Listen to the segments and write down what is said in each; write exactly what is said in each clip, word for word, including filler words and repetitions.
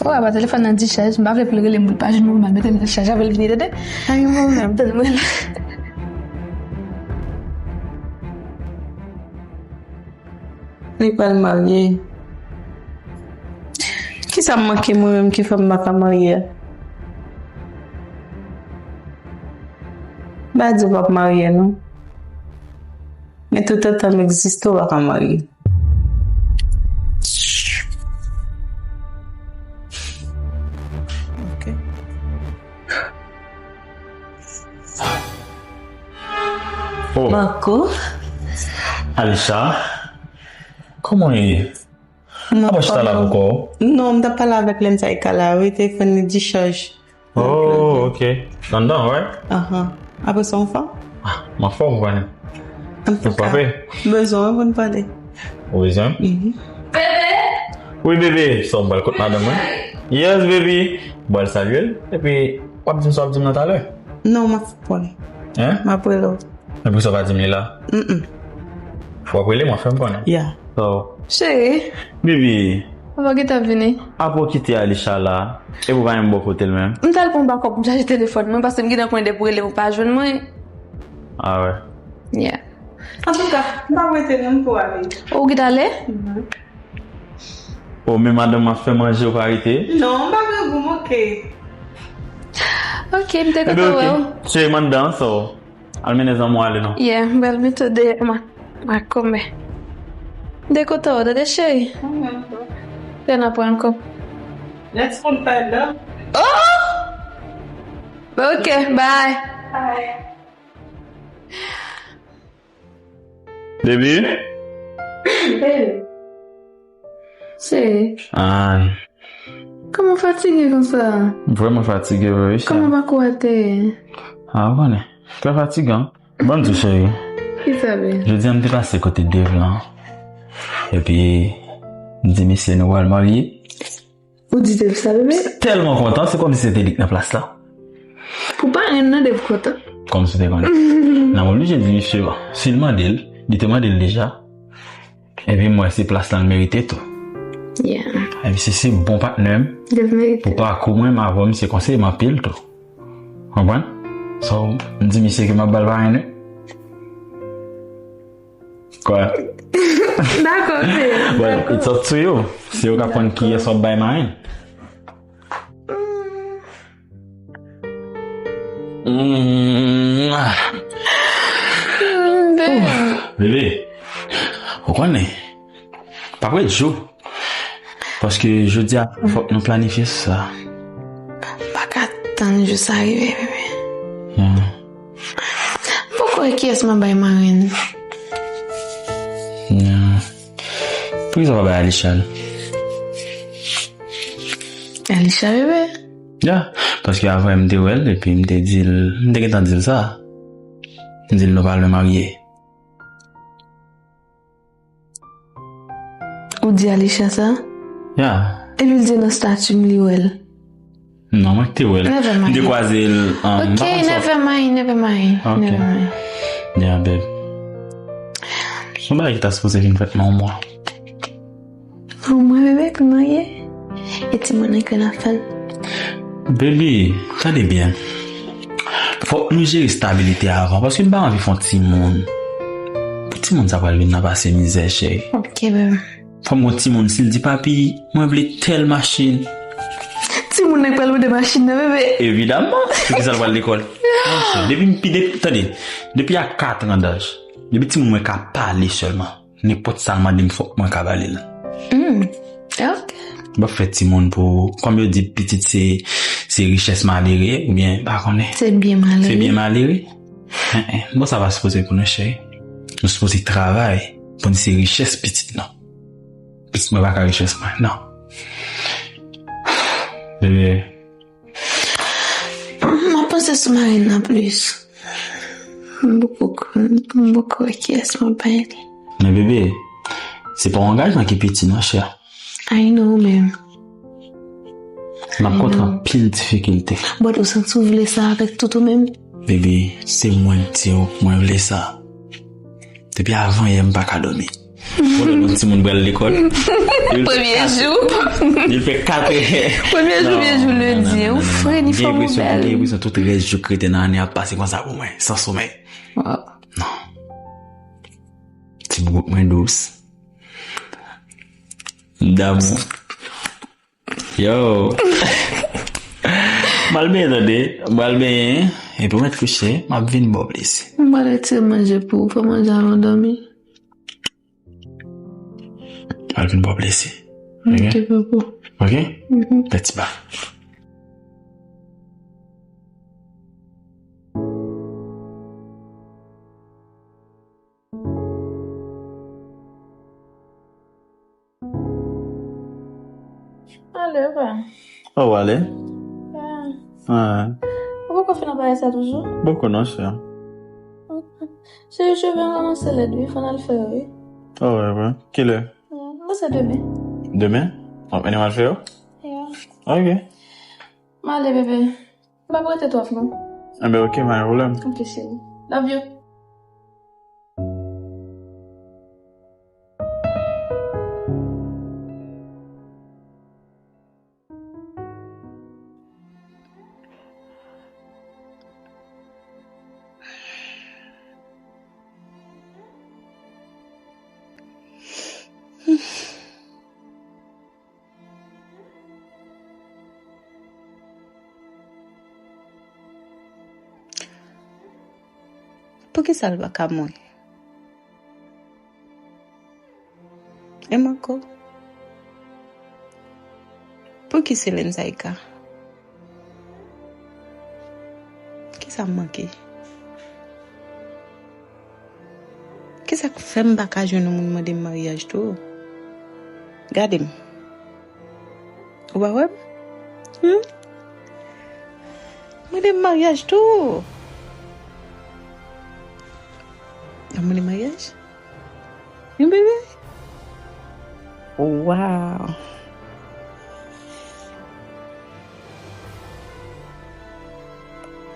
Ou wè, pa telefòn nan dichaj, m pa vle pou l rele m pou l pa jwenn mwen, m al mete l nan chaj avan l vini, tande? Pa gen pwoblèm. Tande mwen la. Li pral marye. Kisa m manke mwen menm ki fè m pa ka marye a? M pa di w p ap marye non. Men toutotan m egziste, w pa ka marye. Ok. Oh. Marco. Alisha, kòman w ye? Mwen apa w chita la poko? Non, m t ap pale avèk Lensa Ika la wi, telefòn li dichaj. Oh, ok. Anndan, right? Ahan. Apre sa, w anfòm? Ah, m anfòm, ou konnen. Antouka, bezwen pou n pale. Ou bezwen? Mhm. Bebe! Wi, bebe. Sa w pral kot madanm mwen? Yes, baby. Bon, al salye l. Epi, w ap di m sa w ap di m nan talè. Non, m ap pale. Hein? M ap rele w. Epi sa w pa di m li la? Mm-mm. Fò w ap rele m, w ap fè m konnen. Yeah. So, cheri. Bibi. Papa, ki t ap vini? Apre w kite Alisha la, epi w pa menm bò kote l menm. M t al pran bakòp, m chaje telefòn mwen, paske m gentan konnen depi w rele m, ou pa jwenn mwen. Ah wè. Yeah. Antouka, m pa rete non, m pou ale. Ou kite ale? Mhm. Oh, men madanm ap fè manje, ou pa rete? Non, m pa grangou, m oke. Ok, m te kontan wè w. Cheri, m anndan, so, al mennen zanmi w ale non. Yeah, m pral mete w dèyè ma, ma kòmè. M te kontan wè w, tande cheri? Lè n ap pran kò. Let's go, bye, love. Oh! Ok, bye. Bye. Baby? Baby. Cheri. Ah. Kòman w fatige konsa? M vrèman fatige vre wi, cheri. Kòman bakou a te ye? Ah, ou konnen. Trè fatigan. Ban m di w, cheri. Kisa, baby? Jodi a, m te pase kote Dave lan. Epi, m di misye nou pral marye. Ou di Dave sa, bebe? Tèlman kontan, se kòmsi se te li k nan plas la. Pou parenn nan, Dave kontan. Kòmsi w te konnen. Nan m oblije di misye, bon, si l mande l, li te mande l deja. Epi m wè se plas lan l merite tou. Yeah. Epi se, se bon patnè m. Dave merite. Pou pakou mwen, m avè w, misye konseye m anpil tou. Konprann? So, m di misye ke m ap ba l parenn wi. Kwa? Dakò, ok. Well, it's up to you. Se ou k ap konn kiyès w ap bay marenn. Mm, ah. Bebe. Bebe, ou konnen, pa pèdi jou. Paske jodi a, fòk nou planifye sa. M pa ka tann jou sa rive, bebe. Yeah. M poko wè kiyès m ap bay marenn. Yeah. Poukisa w pa bay Alisha l? Alisha, bebe? Yeah. Paske avan m te wè l, epi m te di l, m te gentan di l sa. M di l nou pral marye. Ou di Alisha sa? Yeah. Epi l di nan stati m li wè l. Non, mwen k te wè l. Never mind. M te kwaze l, um, ok, m pa konn sa. Never mind, never mind. Ok. Never mind. Yeah, babe. Se yon bagay ki ta sipoze vin fèt nan yon mwa. Yon mwa, bebe, pou marye? E timoun nan, kè n ap fè l? Baby, tande byen. Fòk nou jere stabilite avan, paske m pa anvi fè yon timoun. Pou timoun sa pral vin nan pase mizè, cheri. Ok, bebe. Fò m gon timoun, si l di, "Papi, mwen vle tèl machin." Timoun nan k pral mande machin nan, bebe. Evidaman, se ki sa l pral lekòl. Monchè, depi m pi, depi, tande, depi a kat an daj, depi timoun mwen ka pale sèlman, nenpòt sa l mande m, fòk mwen ka ba li l. Hmm, ok. M p ap fè timoun pou, kòm yo di, pitit se, se richès malere, oubyen, m pa konnen. Se byen malere. Se byen malere. Hein, hein. Bon, sa pa sipoze pou nou, cheri. Nou sipoze travay pou n se richès pitit nou. Pitit mwen pa ka richès mwen, non. Bebe. M ap panse sou marenn nan plis. M poko, m poko wè kiyès m ap bay li. Men bebe, se pa yon angajman ki piti non, chè. I know, men. N ap kontre anpil difikilte. But ou santi w vle sa avèk tout ou menm? Bebe, se mwen k di w mwen vle sa. Depi avan yè m pa ka dòmi. Ou lè yon timoun pral lekòl. Premye jou. Li fè kat. Premye jou, premye jou ledi. Ou fre, ni fòm ou bèl. Gen enpresyon tout rès jou k rete nan ane ap pase konsa pou mwen, san somèy. Non. Ti boubouk mwen dous. Damou. Yo. M al benyen tande. M al benyen. Epi w mèt kouche. M ap vin ba w plezi. M pral retire manje pou ou. Fè manje avan w dòmi. M al vin ba w plezi. Ok, papa. Ok? Let's ba. Ale, pa. Oh, w ale? Ah. Ou poko fin nan bagay sa toujou? Poko non, chè. Ok. Cheri, cheve an kòmanse lèd, wi. Fò n al fè yo, wi. Oh, wè, wè. Kilè? M panse demen. Demen? W ap mennen m al fè yo? Yeah. Ok. M ale, bebe. M p ap rete twòp, non. Enben, ok, pa gen pwoblèm. Ok, cheri. Love you. Poukisa l pa ka mouri? E m ankò? Pouki se Lensaika? Kisa m manke? Kisa k fè m pa ka jwenn yon moun mande m maryaj tou? Gade m. Ou pa wè m? Hmm? Mande m maryaj tou. Ap mande maryaj? Yon bebe? Wow.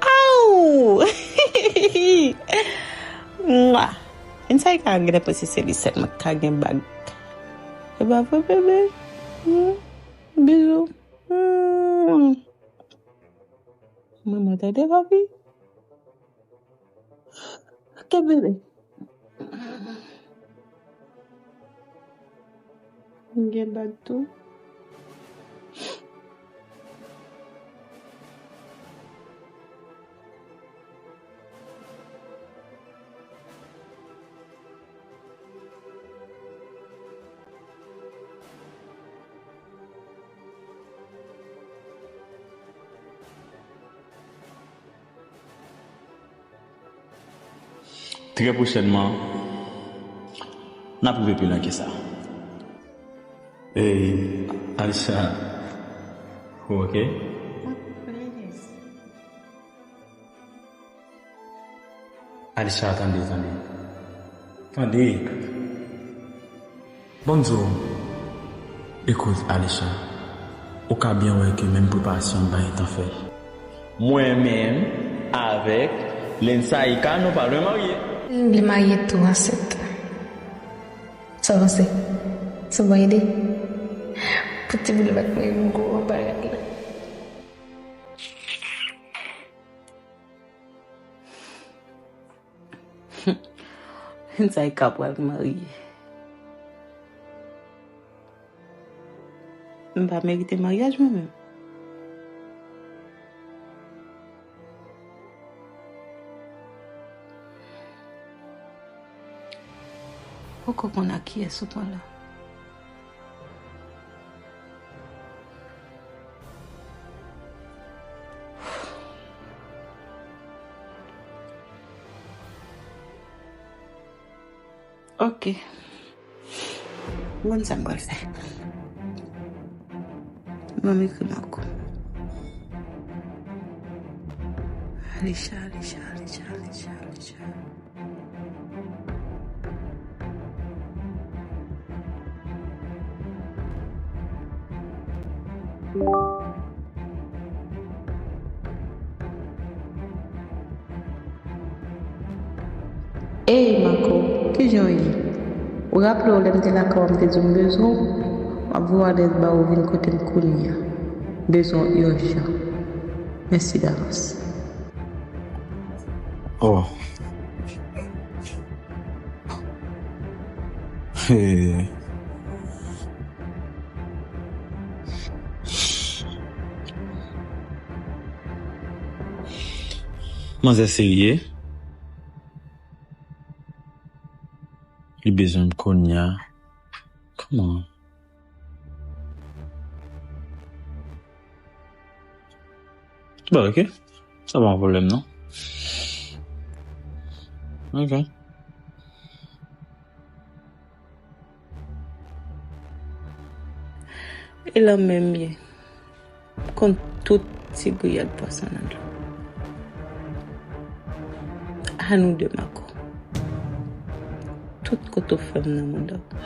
Aw! Mwa. Lensaika genlè panse se li sèlman k ka gen bag. E pa vre, bebe? Hmm. Bizou. Hmm. Mwen, mwen tande papi. Ok, bebe. M gen bag tou. Trè pwochènman, n ap rive pi lwen ke sa. Ey, Alisha. Ou oke? Alisha, tande, tande. Tande. Ban m di w, ekout, Alisha, ou ka byen wè ke menm preparasyon m pa gen tan fè. Mwen menm avèk Lensaika, nou pa lwen marye. M vle marye tou ansent. Sa w panse? Se yon bon ide? Pou ti boul bak mwen, m gwo anba rad la. Sa e ka pral marye. M pa merite maryaj mwen menm. Poko konn ak kiyès ou pran la. Ok. Ou konn sa m pral fè. Ban m ekri Marco. Alisha, Alisha, Alisha, Alisha, Alisha. Ey, Marco, kijan w ye? Ou raple w lè m te lakay ou, m te di w m bezwen w? M ap voye adrès ba ou, vin kote m kounye a. M bezwen w ijan. Mèsi davans. Oh. Hey. Manzè serye. Li bezwen m kounye a. Kòman? Bon, ok. Sa pa yon pwoblèm, non. Ok. E la menm ye. M konn tout ti griyad pwason nan dlo. A nou de, Mako. Tout kote w fè m nan mouda w.